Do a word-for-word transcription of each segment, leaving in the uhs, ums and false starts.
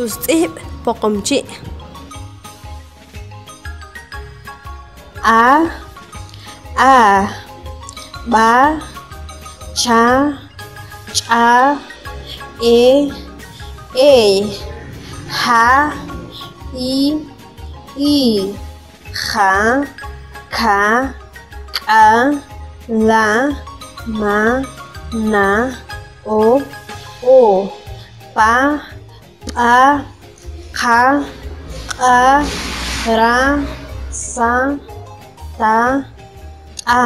Tustz'ihb' Poqomchi'. A, a, b'a, cha, ch'a, e, ey, ha, i, i, ja, kha, k'a, la, ma, na, o, o, pa, p'a, qha, q'a, ra, sa, ta, t'a,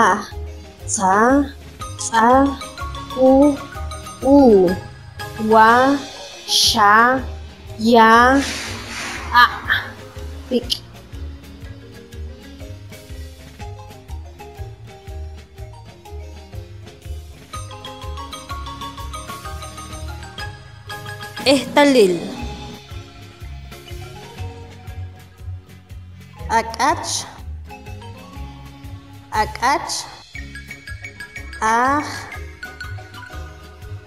tza, tza, u, u, wa, xa, ya, a', pik'. Ehtalil. Ak'ach, ak'ach, aj,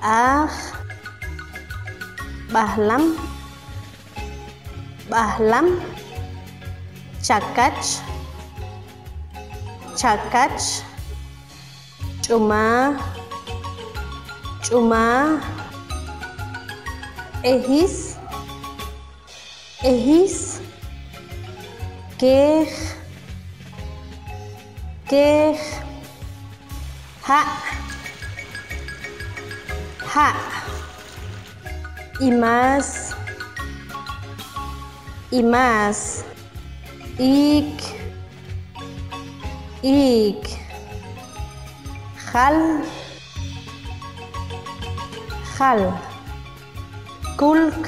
aj, b'ahlam, b'ahlam, chakach, chakach, ch'umaaj, ch'umaaj, ehis, ehis, keej, keej, ha', ha', imaas, imaas, iik, iik, jal, jal, kulk,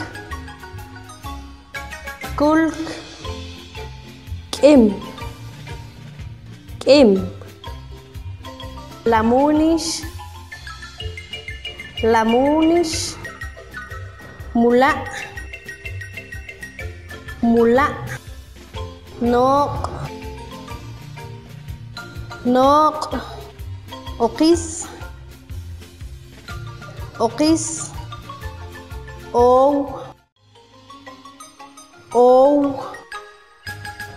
kulk, k'im, k'im, lamunix, lamunix, mula', mula', nooq', nooq', oqis, oqis, oow, oow,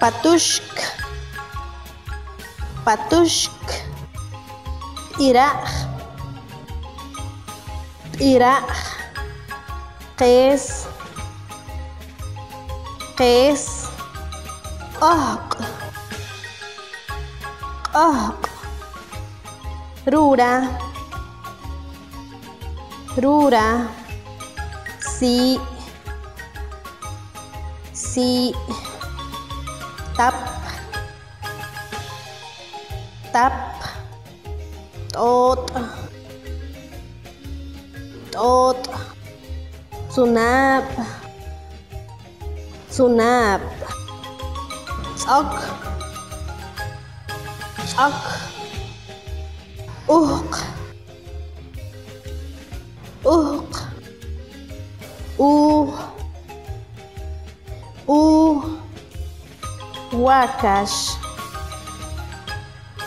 patuxk, patuxk, b'ira'j, b'ira'j, qees, qees, q'ohq', q'ohq', ruura, ruura, sii', sii', tap, tap, t'oot', t'oot', tzunaab', tzunaab', tz'ok, tz'ok, uhq, uhq, uh, uh, waakax,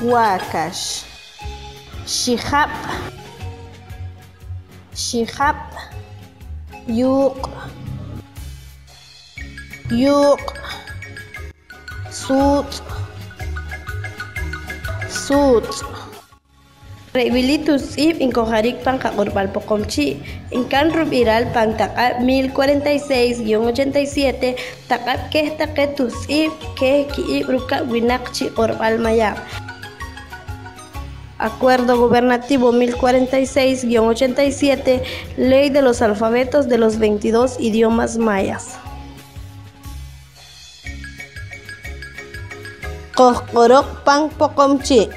waakax, xijab', xijab', yuuq', yuuq', suutz', suutz'. Re' wili tustz'ihb' inkojarik pan qaq'orb'al Poqomchi' inka'n rub'iral pan taq'ab' mil cuarenta y seis guion ochenta y siete, taq'ab' keh taqe tustz'ihb' keh ki'ib' rukab' winaq chi q'orb'al mayab'. Acuerdo Gubernativo mil cuarenta y seis guion ochenta y siete, Ley de los Alfabetos de los veintidós Idiomas Mayas. Qojq'oroq pan Poqomchi'.